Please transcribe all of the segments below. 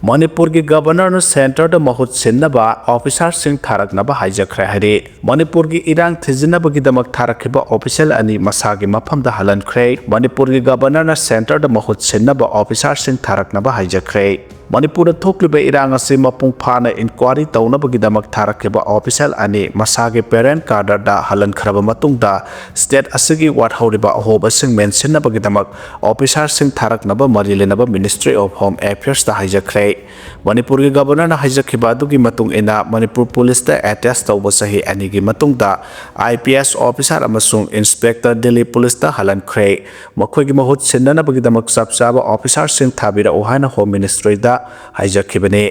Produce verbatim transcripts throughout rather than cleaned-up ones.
ꯃꯅꯤꯄꯨꯔꯒꯤ ꯒꯕꯔꯅꯔꯅ ꯁꯦꯟꯇꯔꯗ ꯃꯍꯨꯠ ꯁꯤꯟꯅꯕ ꯑꯣꯐꯤꯁꯥꯔꯁꯤꯡ ꯊꯥꯔꯛꯅꯕ ꯍꯥꯏꯖꯈ꯭ꯔꯦ ꯍꯥꯏꯔꯤ꯫ ꯃꯅꯤꯄꯨꯔꯒꯤ ꯏꯔꯥꯡ ꯊꯤꯖꯤꯟꯅꯕꯒꯤꯗꯃꯛ ꯊꯥꯔꯛꯈꯤꯕ ꯑꯣꯐꯤꯁꯦꯜ ꯑꯅꯤ ꯃꯁꯥꯒꯤ ꯃꯐꯝꯗ ꯍꯜꯍꯟꯈ꯭ꯔꯦ꯫ ꯃꯅꯤꯄꯨꯔꯒꯤ ꯒꯕꯔꯅꯔꯅ ꯁꯦꯟꯇꯔꯗ ꯃꯍꯨꯠ ꯁꯤꯟꯅꯕ ꯑꯣꯐꯤꯁꯥꯔꯁꯤꯡ ꯊꯥꯔꯛꯅꯕ ꯍꯥꯏꯖꯈ꯭ꯔꯦ꯫ ꯃꯅꯤꯄꯨꯔꯗ ꯊꯣꯛꯂꯤꯕ ꯏꯔꯥꯡ ꯑꯁꯤ ꯃꯄꯨꯡ ꯐꯥꯅ ꯏꯟꯀ꯭ꯋꯥꯔꯤ ꯇꯧꯅꯕꯒꯤꯗꯃꯛ ꯊꯥꯔꯛꯈꯤꯕ ꯑꯣꯐꯤꯁꯦꯜ ꯑꯅꯤ ꯃꯁꯥꯒꯤ ꯄꯦꯔꯦꯟ ꯀꯥꯗꯔꯗ ꯍꯜꯍꯟꯈ꯭ꯔꯕ ꯃꯇꯨꯡꯗ, ꯁ꯭ꯇꯦꯠ ꯑꯁꯤꯒꯤ ꯋꯥꯠꯍꯧꯔꯤꯕ ꯑꯍꯣꯕꯁꯤꯡ ꯃꯦꯟꯁꯤꯟꯅꯕꯒꯤꯗꯃꯛ ꯑꯣꯐꯤꯁꯥꯔꯁꯤꯡ ꯊꯥꯔꯛꯅꯕ ꯃꯔꯤ ꯂꯩꯅꯕ ꯃꯤꯅꯤꯁꯇ꯭ꯔꯤ ꯑꯣꯐ ꯍꯣꯝ ꯑꯦꯐꯤꯌꯔꯁꯇ ꯍꯥꯏꯖꯈ꯭ꯔꯦ꯫ ꯃꯅꯤꯄꯨꯔꯒꯤ ꯒꯕꯔꯅꯔꯅ ꯍꯥꯏꯖꯈꯤꯕ ꯑꯗꯨꯒꯤ ꯃꯇꯨꯡ ꯏꯟꯅ, ꯃꯅꯤꯄꯨꯔ ꯄꯨꯂꯤꯁꯇ ꯑꯦꯇꯦꯁ ꯇꯧꯕ ꯆꯍꯤ ꯑꯅꯤꯒꯤ ꯃꯇꯨꯡꯗ, ꯑꯥꯏ ꯄꯤ ꯑꯦꯁ ꯑꯣꯐꯤꯁꯥꯔ ꯑꯃꯁꯨꯡ ꯏꯟꯁꯄꯦꯛꯇꯔ ꯗꯤꯜꯂꯤ ꯄꯨꯂꯤꯁꯇ ꯍꯜꯍꯟꯈ꯭ꯔꯦ꯫ ꯃꯈꯣꯏꯒꯤ ꯃꯍꯨꯠ ꯁꯤꯟꯅꯅꯕꯒꯤꯗꯃꯛ ꯆꯞ ꯆꯥꯕ ꯑꯣꯐꯤꯁꯥꯔꯁꯤꯡ ꯊꯥꯕꯤꯔꯛꯎ ꯍꯥꯏꯅ ꯍꯣꯝ ꯃꯤꯅꯤꯁꯇ꯭ꯔꯤꯗ ꯍꯥꯏꯖꯈꯤꯕꯅꯤ꯫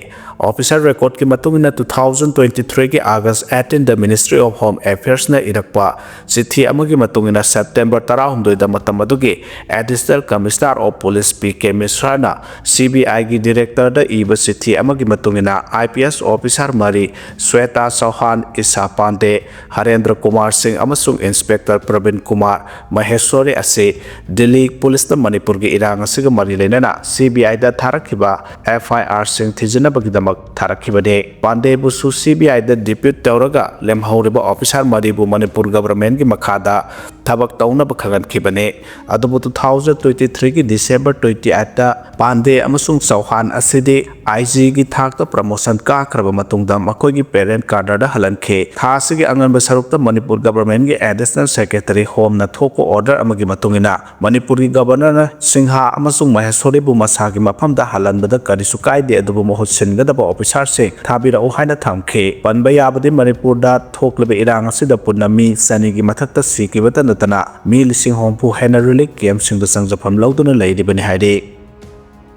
ꯑꯣꯐꯤꯁꯤꯌꯦꯜ ꯔꯦꯀꯣꯔꯗꯀꯤ ꯃꯇꯨꯡ ꯏꯟꯅ, two thousand twenty-three ꯒꯤ ꯑꯥꯒꯁ eighteen the Ministry of Home Affairs ꯅ ꯏꯔꯛꯄ ꯆꯤꯊꯤ ꯑꯃꯒꯤ ꯃꯇꯨꯡ ꯏꯟꯅ, ꯁꯦꯞꯇꯦꯝꯕꯔ ꯇꯔꯥꯍꯨꯝꯗꯣꯏꯗ ꯃꯇꯝ ꯑꯗꯨꯒꯤ Additional Commissioner of Police P K ꯃꯤꯁ꯭ꯔꯥꯅ C B ꯑꯥꯏꯒꯤ ꯗꯤꯔꯦꯛꯇꯔꯗ ꯏꯕ ꯆꯤꯊꯤ ꯑꯃꯒꯤ ꯃꯇꯨꯡ ꯏꯟꯅ, ꯑꯥꯏ ꯄꯤ ꯑꯦꯁ ꯑꯣꯐꯤꯁꯥꯔ ꯃꯔꯤ, ꯁ꯭ꯋꯦꯇꯥ ꯆꯧꯍꯥꯟ, ꯏꯁꯥ ꯄꯥꯟꯗꯦ, ꯍꯔꯦꯟꯗ꯭ꯔ ꯀꯨꯃꯥꯔ ꯁꯤꯡ ꯑꯃꯁꯨꯡ ꯏꯟꯁꯄꯦꯛꯇꯔ ꯄ꯭ꯔꯕꯤꯟ ꯀꯨꯃꯥꯔ ꯃꯍꯦꯁ꯭ꯋꯔꯤ ꯑꯁꯤ ꯗꯤꯜꯂꯤ ꯄꯨꯂꯤꯁꯅ ꯃꯅꯤꯄꯨꯔꯒꯤ ꯏꯔꯥꯡ ꯑꯁꯤꯒ ꯃꯔꯤ ꯂꯩꯅꯅ ꯁꯤ ꯕꯤ ꯑꯥꯏꯗ ꯊꯥꯔꯛꯈꯤꯕ ꯑꯦꯐ ꯑꯥꯏ ꯑꯥꯔꯁꯤꯡ ꯊꯤꯖꯤꯟꯅꯕꯒꯤꯗꯃꯛ ꯊꯥꯔꯛꯈꯤꯕꯅꯤ꯫ ꯄꯥꯟꯗꯦꯕꯨꯁꯨ ꯁꯤ ꯕꯤ ꯑꯥꯏꯗ ꯗꯤꯄ꯭ꯌꯨꯠ ꯇꯧꯔꯒ ꯂꯦꯝꯍꯧꯔꯤꯕ ꯑꯣꯐꯤꯁꯥꯔ ꯃꯔꯤꯕꯨ ꯃꯅꯤꯄꯨꯔ ꯒꯚꯔꯟꯃꯦꯟꯠꯀꯤ ꯃꯈꯥꯗ ꯊꯕꯛ ꯇꯧꯅꯕ ꯈꯪꯍꯟꯈꯤꯕꯅꯤ꯫ ꯑꯗꯨꯕꯨ two thousand twenty-three ꯒꯤ ꯗꯤꯁꯦꯝꯕꯔ twenty eight ꯇ ꯄꯥꯟꯗꯦ ꯑꯃꯁꯨꯡ ꯆꯧꯍꯥꯟ ꯑꯁꯤꯗꯤ ꯑꯥꯏ ꯖꯤꯒꯤ ꯊꯥꯛꯇ ꯄ꯭ꯔꯃꯣꯁꯟ ꯀꯥꯈ꯭ꯔꯕ ꯃꯇꯨꯡꯗ ꯃꯈꯣꯏꯒꯤ ꯄꯦꯔꯦꯟ ꯀꯥꯗꯔꯗ ꯍꯜꯍꯟꯈꯤ꯫ ꯊꯥ ꯑꯁꯤꯒꯤ ꯑꯉꯟꯕ ꯁꯔꯨꯛꯇ ꯃꯅꯤꯄꯨꯔ ꯒꯚꯔꯟꯃꯦꯟꯠꯀꯤ ꯑꯦꯗꯤꯁꯅꯦꯜ ꯁꯦꯀ꯭ꯔꯦꯇꯔꯤ ꯍꯣꯝꯅ ꯊꯣꯛꯄ ꯑꯣꯔꯗꯔ ꯑꯃꯒꯤ ꯃꯇꯨꯡ ꯏꯟꯅ, ꯃꯅꯤꯄꯨꯔꯒꯤ ꯒꯚꯔꯅꯔꯅ ꯁꯤꯡꯍꯥ ꯑꯃꯁꯨꯡ ꯃꯍꯦꯁ꯭ꯋꯔꯤꯕꯨ ꯃꯁꯥꯒꯤ ꯃꯐꯝꯗ ꯍꯜꯍꯟꯕꯗ ꯀꯔꯤꯁꯨ ꯀꯥꯏꯗꯦ, ꯑꯗꯨꯕꯨ ꯃꯍꯨꯠ ꯁꯤꯟꯒꯗꯕ ꯑꯣꯐꯤꯁꯥꯔꯁꯤꯡ ꯊꯥꯕꯤꯔꯛꯎ ꯍꯥꯏꯅ ꯊꯝꯈꯤ꯫ ꯄꯟꯕ ꯌꯥꯕꯗꯤ, ꯃꯅꯤꯄꯨꯔꯗ ꯊꯣꯛꯂꯤꯕ ꯏꯔꯥꯡ ꯑꯁꯤꯗ ꯄꯨꯟꯅ ꯃꯤ ꯆꯅꯤꯒꯤ ꯃꯊꯛꯇ ꯁꯤꯈꯤꯕꯇ ꯅꯠꯇꯅ, ꯃꯤ ꯂꯤꯁꯤꯡ ꯍꯨꯝꯐꯨ ꯍꯦꯟꯅ ꯔꯤꯂꯤꯐ ꯀꯦꯝꯞꯁꯤꯡꯗ ꯆꯪꯖꯐꯝ ꯂꯧꯗꯨꯅ ꯂꯩꯔꯤꯕꯅꯤ ꯍꯥꯏꯔꯤ꯫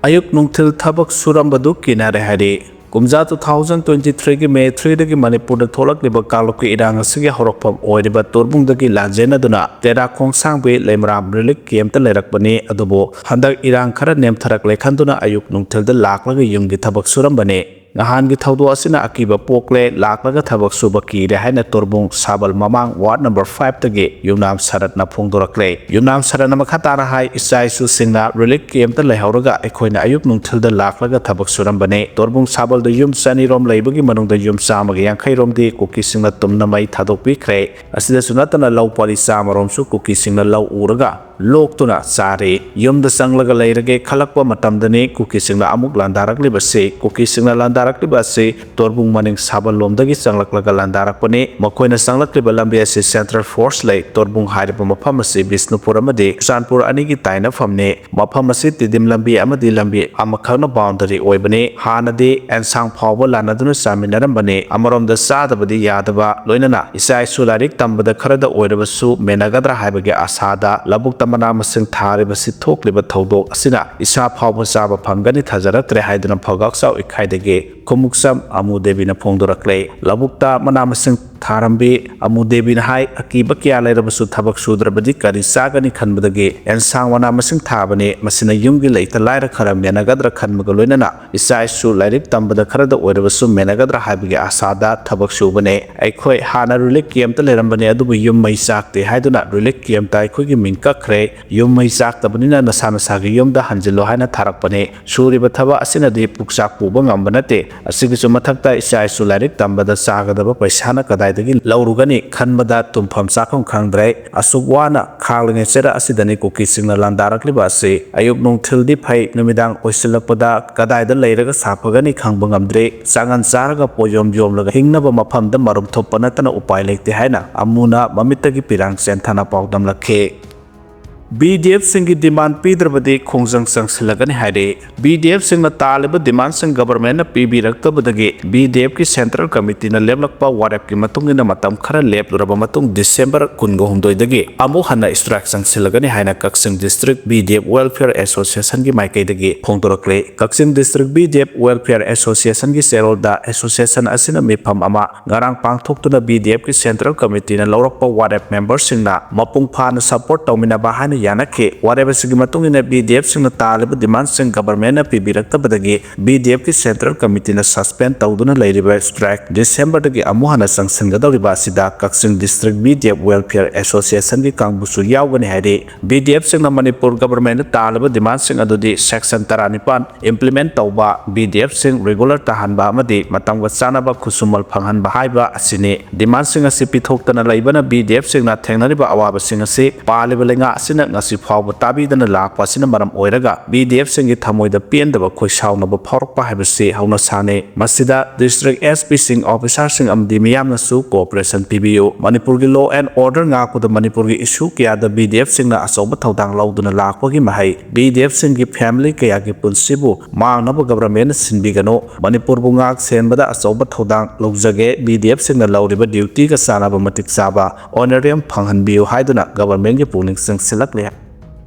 ꯑꯌꯨꯛ ꯅꯨꯡꯊꯤꯜ ꯊꯕꯛ ꯁꯨꯔꯝꯕꯗꯨ ꯀꯤꯅꯔꯦ ꯍꯥꯏꯔꯤ꯫ ꯀꯨꯝꯖꯥ two thousand twenty-three ꯒꯤ ꯃꯦ three ꯗꯒꯤ ꯃꯅꯤꯄꯨꯔꯗ ꯊꯣꯛꯂꯛꯂꯤꯕ ꯀꯥꯡꯂꯨꯞꯀꯤ ꯏꯔꯥꯡ ꯑꯁꯤꯒꯤ ꯍꯧꯔꯛꯐꯝ ꯑꯣꯏꯔꯤꯕ ꯇꯣꯔꯕꯨꯡꯗꯒꯤ ꯂꯥꯟꯖꯦꯟꯅꯗꯨꯅ ꯇꯦꯔꯥ ꯈꯣꯡꯁꯥꯡꯕꯤ ꯂꯩꯃꯔꯥꯝ ꯔꯤꯂꯤꯐ ꯀꯦꯝꯞꯇ ꯂꯩꯔꯛꯄꯅꯤ꯫ ꯑꯗꯨꯕꯨ ꯍꯟꯗꯛ ꯏꯔꯥꯡ ꯈꯔ ꯅꯦꯝꯊꯔꯛꯂꯦ ꯈꯟꯗꯨꯅ ꯑꯌꯨꯛ ꯅꯨꯡꯊꯤꯜꯗ ꯂꯥꯛꯂꯒ ꯌꯨꯝꯒꯤ ꯊꯕꯛ ꯁꯨꯔꯝꯕꯅꯤ꯫ ꯅꯍꯥꯟꯒꯤ ꯊꯧꯗꯣꯛ ꯑꯁꯤꯅ ꯑꯀꯤꯕ ꯄꯣꯛꯂꯦ, ꯂꯥꯛꯂꯒ ꯊꯕꯛ ꯁꯨꯕ ꯀꯤꯔꯦ ꯍꯥꯏꯅ ꯇꯣꯔꯕꯨꯡ ꯁꯥꯕꯜ ꯃꯃꯥꯡ ꯋꯥꯔꯗ ꯅꯝꯕꯔ ꯐꯥꯏꯚꯇꯒꯤ ꯌꯨꯝꯅꯥꯝ ꯁꯔꯠꯅ ꯐꯣꯡꯗꯣꯔꯛꯂꯦ꯫ ꯌꯨꯝꯅꯥꯝ ꯁꯔꯠꯅ ꯃꯈꯥ ꯇꯥꯅ ꯍꯥꯏ, ꯏꯆꯥ ꯏꯁꯨꯁꯤꯡꯅ ꯔꯤꯂꯤꯐ ꯀꯦꯝꯞꯇ ꯂꯩꯍꯧꯔꯒ ꯑꯩꯈꯣꯏꯅ ꯑꯌꯨꯛ ꯅꯨꯡꯊꯤꯜꯗ ꯂꯥꯛꯂꯒ ꯊꯕꯛ ꯁꯨꯔꯝꯕꯅꯦ꯫ ꯇꯣꯔꯕꯨꯡ ꯁꯥꯕꯜꯗ ꯌꯨꯝ ꯆꯅꯤꯔꯣꯝ ꯂꯩꯕꯒꯤ ꯃꯅꯨꯡꯗ ꯌꯨꯝ ꯆꯥꯝꯃꯒ ꯌꯥꯡꯈꯩ ꯔꯣꯝꯗꯤ ꯀꯨꯀꯤꯁꯤꯡꯅ ꯇꯨꯝꯅ ꯃꯩ ꯊꯥꯗꯣꯛꯄꯤꯈ꯭ꯔꯦ꯫ ꯑꯁꯤꯗꯁꯨ ꯅꯠꯇꯅ ꯂꯧ ꯄꯔꯤ ꯆꯥꯝꯃꯔꯣꯝꯁꯨ ꯀꯨꯀꯤꯁꯤꯡꯅ ꯂꯧ ꯎꯔꯒ ꯂꯣꯛꯇꯨꯅ ꯆꯥꯔꯤ꯫ ꯌꯨꯝꯗ ꯆꯪꯂꯒ ꯂꯩꯔꯒꯦ ꯈꯜꯂꯛꯄ ꯃꯇꯝꯗꯅꯤ ꯀꯨꯀꯤꯁꯤꯡꯅ ꯑꯃꯨꯛ ꯂꯥꯟꯗꯥꯔꯛꯂꯤꯕꯁꯤ꯫ ꯀꯨꯀꯤꯁꯤꯡꯅ ꯂꯥꯟꯗꯥꯔꯛꯂꯤꯕ ꯑꯁꯤ ꯇꯣꯔꯕꯨꯡ ꯃꯅꯤꯡ ꯁꯥꯕꯜ ꯂꯣꯝꯗꯒꯤ ꯆꯪꯂꯛꯂꯒ ꯂꯥꯟꯗꯥꯔꯛꯄꯅꯤ꯫ ꯃꯈꯣꯏꯅ ꯆꯪꯂꯛꯂꯤꯕ ꯂꯝꯕꯤ ꯑꯁꯤ ꯁꯦꯟꯇ꯭ꯔꯦꯜ ꯐꯣꯔꯁ ꯂꯩ꯫ ꯇꯣꯔꯕꯨꯡ ꯍꯥꯏꯔꯤꯕ ꯃꯐꯝ ꯑꯁꯤ ꯕꯤꯁꯅꯨꯄꯨꯔ ꯑꯃꯗꯤ ꯆꯨꯔꯆꯥꯟꯄꯨꯔ ꯑꯅꯤꯒꯤ ꯇꯥꯏꯅꯐꯝꯅꯤ꯫ ꯃꯐꯝ ꯑꯁꯤ ꯇꯤꯗꯤꯝ ꯂꯝꯕꯤ ꯑꯃꯗꯤ ꯂꯝꯕꯤ ꯑꯃꯈꯛꯅ ꯕꯥꯎꯟꯗꯔꯤ ꯑꯣꯏꯕꯅꯤ꯫ ꯍꯥꯟꯅꯗꯤ ꯑꯦꯟꯁꯥꯡ ꯐꯥꯎꯕ ꯂꯥꯟꯅꯗꯨꯅ ꯆꯥꯃꯤꯟꯅꯔꯝꯕꯅꯤ꯫ ꯑꯃꯔꯣꯝꯗ ꯆꯥꯗꯕꯗꯤ ꯌꯥꯗꯕ, ꯂꯣꯏꯅꯅ ꯏꯆꯥ ꯏꯁꯨ ꯂꯥꯏꯔꯤꯛ ꯇꯝꯕꯗ ꯈꯔꯗ ꯑꯣꯏꯔꯕꯁꯨ ꯃꯦꯟꯅꯒꯗ꯭ꯔꯥ ꯍꯥꯏꯕꯒꯤ ꯑꯥꯁꯥꯗ ꯂꯧꯕꯨꯛꯇ ꯃꯅꯥ ꯃꯁꯤꯡ ꯊꯥꯔꯤꯕꯁꯤ ꯊꯣꯛꯂꯤꯕ ꯊꯧꯗꯣꯛ ꯑꯁꯤꯅ ꯏꯁꯥ ꯐꯥꯎꯕ ꯆꯥꯕ ꯐꯪꯒꯅꯤ ꯊꯥꯖꯔꯛꯇ꯭ꯔꯦ ꯍꯥꯏꯗꯨꯅ ꯐꯧꯒꯥꯛꯆꯥꯎ ꯏꯈꯥꯏꯗꯒꯤ ꯈꯨꯃꯨꯛꯆꯝ ꯑꯃꯨ ꯗꯦꯕꯤꯅ ꯐꯣꯡꯗꯣꯔꯛꯂꯦ꯫ ꯂꯧꯕꯨꯛꯇ ꯃꯅꯥ ꯃꯁꯤꯡ ꯊꯥꯔꯝꯕꯤ ꯑꯃꯨ ꯗꯦꯕꯤꯅ ꯍꯥꯏ, ꯑꯀꯤꯕ ꯀꯌꯥ ꯂꯩꯔꯕꯁꯨ ꯊꯕꯛ ꯁꯨꯗ꯭ꯔꯕꯗꯤ ꯀꯔꯤ ꯆꯥꯒꯅꯤ ꯈꯟꯕꯗꯒꯤ ꯑꯦꯟꯁꯥꯡ ꯃꯅꯥ ꯃꯁꯤꯡ ꯊꯥꯕꯅꯤ꯫ ꯃꯁꯤꯅ ꯌꯨꯝꯒꯤ ꯂꯩꯇ ꯂꯥꯏꯔ ꯈꯔ ꯃꯦꯟꯅꯒꯗ꯭ꯔꯥ ꯈꯟꯕꯒ ꯂꯣꯏꯅꯅ ꯏꯆꯥ ꯏꯁꯨ ꯂꯥꯏꯔꯤꯛ ꯇꯝꯕꯗ ꯈꯔꯗ ꯑꯣꯏꯔꯕꯁꯨ ꯃꯦꯟꯅꯒꯗ꯭ꯔꯥ ꯍꯥꯏꯕꯒꯤ ꯑꯥꯁꯥꯗ ꯊꯕꯛ ꯁꯨꯕꯅꯦ꯫ ꯑꯩꯈꯣꯏ ꯍꯥꯟꯅ ꯔꯤꯂꯤꯐ ꯀꯦꯝꯞꯇ ꯂꯩꯔꯝꯕꯅꯦ, ꯑꯗꯨꯕꯨ ꯌꯨꯝ ꯃꯩ ꯆꯥꯛꯇꯦ ꯍꯥꯏꯗꯨꯅ ꯔꯤꯂꯤꯐ ꯀꯦꯝꯞꯇ ꯑꯩꯈꯣꯏꯒꯤ ꯃꯤꯡ ꯀꯛꯈ꯭ꯔꯦ꯫ ꯌꯨꯝ ꯃꯩ ꯆꯥꯛꯇꯕꯅꯤꯅ ꯅꯁꯥ ꯅꯁꯥꯒꯤ ꯌꯨꯝꯗ ꯍꯟꯖꯤꯜꯂꯣ ꯍꯥꯏꯅ ꯊꯥꯔꯛꯄꯅꯦ꯫ ꯁꯨꯔꯤꯕ ꯊꯕꯛ ꯑꯁꯤꯅꯗꯤ ꯄꯨꯛꯆꯥꯛ ꯄꯨꯕ ꯉꯝꯕ ꯅꯠꯇꯦ꯫ ꯑꯁꯤꯒꯤꯁꯨ ꯃꯊꯛꯇ ꯏꯆꯥ ꯏꯁꯨ ꯂꯥꯏꯔꯤꯛ ꯇꯝꯕꯗ ꯆꯥꯒꯗꯕ ꯄꯩꯁꯥꯅ ꯀꯗꯥꯏꯗꯒꯤ ꯂꯧꯔꯨꯒꯅꯤ ꯈꯟꯕꯗ ꯇꯨꯝꯐꯝ ꯆꯥꯐꯝ ꯈꯪꯗ꯭ꯔꯦ꯫ ꯑꯁꯨꯛ ꯋꯥꯅ ꯈꯥꯡꯂꯤꯉꯩ ꯆꯩꯔꯛ ꯑꯁꯤꯗꯅꯤ ꯀꯨꯀꯤꯁꯤꯡꯅ ꯂꯥꯟꯗꯥꯔꯛꯂꯤꯕ ꯑꯁꯤ꯫ ꯑꯌꯨꯛ ꯅꯨꯡꯊꯤꯜꯗꯤ ꯐꯩ, ꯅꯨꯃꯤꯗꯥꯡ ꯑꯣꯏꯁꯤꯜꯂꯛꯄꯗ ꯀꯗꯥꯏꯗ ꯂꯩꯔꯒ ꯁꯥꯐꯒꯅꯤ ꯈꯪꯕ ꯉꯝꯗ꯭ꯔꯦ꯫ ꯆꯥꯉꯟ ꯆꯥꯔꯒ ꯄꯣꯌꯣꯝ ꯌꯣꯝꯂꯒ ꯍꯤꯡꯅꯕ ꯃꯐꯝꯗ ꯃꯔꯨꯞ ꯊꯣꯛꯄ ꯅꯠꯇꯅ ꯎꯄꯥꯏ ꯂꯩꯇꯦ ꯍꯥꯏꯅ ꯑꯃꯨꯅ ꯃꯃꯤꯠꯇꯒꯤ ꯄꯤꯔꯥꯡ ꯆꯦꯟꯊꯅ ꯄꯥꯎꯗꯝꯂꯛꯈꯤ꯫ ꯕꯤ ꯗꯤ ꯑꯦꯐꯁꯤꯡꯒꯤ ꯗꯤꯃꯥꯟ ꯄꯤꯗ꯭ꯔꯕꯗꯤ ꯈꯣꯡꯖꯪ ꯆꯪꯁꯤꯜꯂꯒꯅꯤ ꯍꯥꯏꯔꯤ꯫ ꯕꯤ ꯗꯤ ꯑꯦꯐꯁꯤꯡꯅ ꯇꯥꯜꯂꯤꯕ ꯗꯤꯃꯥꯟꯁꯤꯡ ꯒꯕꯔꯃꯦꯟꯅ ꯄꯤꯕꯤꯔꯛꯇꯕꯗꯒꯤ ꯕꯤ ꯗꯤ ꯑꯦꯐꯀꯤ ꯁꯦꯟꯇ꯭ꯔꯦꯜ ꯀꯃꯤꯇꯤꯅ ꯂꯦꯞꯂꯛꯄ ꯋꯥꯔꯦꯞꯀꯤ ꯃꯇꯨꯡ ꯏꯟꯅ ꯃꯇꯝ ꯈꯔ ꯂꯦꯞꯂꯨꯔꯕ ꯃꯇꯨꯡ ꯗꯤꯁꯦꯝꯕꯔ ꯀꯨꯟꯒ ꯍꯨꯝꯗꯣꯏꯗꯒꯤ ꯑꯃꯨꯛ ꯍꯟꯅ ꯁ꯭ꯇ꯭ꯔꯥꯏꯛ ꯆꯪꯁꯤꯜꯂꯒꯅꯤ ꯍꯥꯏꯅ Kakching district B D F welfare ꯑꯦꯁꯣꯁꯤꯌꯦꯁꯟꯒꯤ ꯃꯥꯏꯀꯩꯗꯒꯤ ꯐꯣꯡꯗꯣꯔꯛꯂꯦ꯫ Kakching district B D F welfare ꯑꯦꯁꯣꯁꯤꯌꯦꯁꯟꯒꯤ ꯆꯦꯔꯣꯜꯗ ꯑꯦꯁꯣꯁꯤꯌꯦꯁꯟ ꯑꯁꯤꯅ ꯃꯤꯐꯝ ꯑꯃ ꯉꯔꯥꯡ ꯄꯥꯡꯊꯣꯛꯇꯨꯅ ꯕꯤ ꯗꯤ ꯑꯦꯐꯀꯤ ꯁꯦꯟꯇ꯭ꯔꯦꯜ ꯀꯃꯤꯇꯤꯅ ꯂꯧꯔꯛꯄ ꯋꯥꯔꯦꯞ ꯃꯦꯝꯕꯔꯁꯤꯡꯅ ꯃꯄꯨꯡ ꯐꯥꯅ ꯁꯄꯣꯔꯠ ꯇꯧꯃꯤꯟꯅꯕ ꯍꯥꯏꯅ ꯌꯥꯅꯈꯤ꯫ ꯋꯥꯔꯦꯞ ꯑꯁꯤꯒꯤ ꯃꯇꯨꯡ ꯏꯟꯅ BDFꯁꯤꯡꯅ ꯇꯥꯜꯂꯤꯕ demandꯁꯤꯡ governmentꯅ ꯄꯤꯕꯤꯔꯛꯇꯕꯗꯒꯤ BDFꯀꯤ central committeeꯅ suspend ꯇꯧꯗꯨꯅ ꯂꯩꯔꯤꯕ strike Decemberꯗꯒꯤ ꯑꯃꯨꯛ ꯍꯟꯅ ꯆꯪꯁꯤꯟꯒꯗꯧꯔꯤꯕ ꯑꯁꯤꯗ ꯀꯛꯆꯤꯡ District BDF Welfare Associationꯒꯤ ꯀꯥꯡꯕꯨꯁꯨ ꯌꯥꯎꯒꯅꯤ ꯍꯥꯏꯔꯤ꯫ BDFꯁꯤꯡꯅ ꯃꯅꯤꯄꯨꯔ governmentꯗ ꯇꯥꯜꯂꯤꯕ demandꯁꯤꯡ ꯑꯗꯨꯗꯤ section ꯇꯔꯥꯅꯤꯄꯥꯟ implement ꯇꯧꯕ, BDFꯁꯤꯡ regular ꯇꯥꯍꯟꯕ ꯑꯃꯗꯤ ꯃꯇꯝꯒ ꯆꯥꯟꯅꯕ ꯈꯨꯠꯁꯨꯃꯜ ꯐꯪꯍꯟꯕ ꯍꯥꯏꯕ ꯑꯁꯤꯅꯤ꯫ Demandꯁꯤꯡ ꯑꯁꯤ ꯄꯤꯊꯣꯛꯇꯅ ꯂꯩꯕꯅ BDFꯁꯤꯡꯅ ꯊꯦꯡꯅꯔꯤꯕ ꯑꯋꯥꯕꯁꯤꯡ ꯑꯁꯤ ꯄꯥꯜꯂꯤꯕ ꯂꯩꯉꯥꯛ ꯑꯁꯤꯅ ꯉꯁꯤ ꯐꯥꯎꯕ ꯇꯥꯕꯤꯗꯅ ꯂꯥꯛꯄ ꯑꯁꯤꯅ ꯃꯔꯝ ꯑꯣꯏꯔꯒ BDFꯁꯤꯡꯒꯤ ꯊꯃꯣꯏꯗ ꯄꯦꯟꯗꯕ ꯈꯣꯏꯁꯥꯎꯅꯕ ꯐꯥꯎꯔꯛꯄ ꯍꯥꯏꯕꯁꯤ ꯍꯧꯅꯁꯥꯅꯤ꯫ ꯃꯁꯤꯗ District SPꯁꯤꯡ, officerꯁꯤꯡ ꯑꯃꯗꯤ ꯃꯤꯌꯥꯝꯅꯁꯨ cooperation ꯄꯤꯕꯤꯌꯨ꯫ ꯃꯅꯤꯄꯨꯔꯒꯤ law and order ꯉꯥꯛꯄꯗ ꯃꯅꯤꯄꯨꯔꯒꯤ issue ꯀꯌꯥꯗ BDFꯁꯤꯡꯅ ꯑꯆꯧꯕ ꯊꯧꯗꯥꯡ ꯂꯧꯗꯨꯅ ꯂꯥꯛꯄꯒꯤ ꯃꯍꯩ, BDFꯁꯤꯡꯒꯤ family ꯀꯌꯥꯒꯤ ꯄꯨꯟꯁꯤꯕꯨ ꯃꯥꯡꯅꯕ governmentꯅ ꯁꯤꯟꯕꯤꯒꯅꯨ꯫ ꯃꯅꯤꯄꯨꯔꯕꯨ ꯉꯥꯛ ꯁꯦꯟꯕꯗ ꯑꯆꯧꯕ ꯊꯧꯗꯥꯡ ꯂꯧꯖꯒꯦ꯫ BDFꯁꯤꯡꯅ ꯂꯧꯔꯤꯕ dutyꯒ ꯆꯥꯟꯅꯕ ꯃꯇꯤꯛ ꯆꯥꯕ honorarium ꯐꯪꯍꯟꯕꯤꯌꯨ ꯍꯥꯏꯗꯨꯅ governmentꯒꯤ ꯄꯨꯛꯅꯤꯡ ꯆꯤꯡꯁꯤꯜꯂꯛꯂꯤ꯫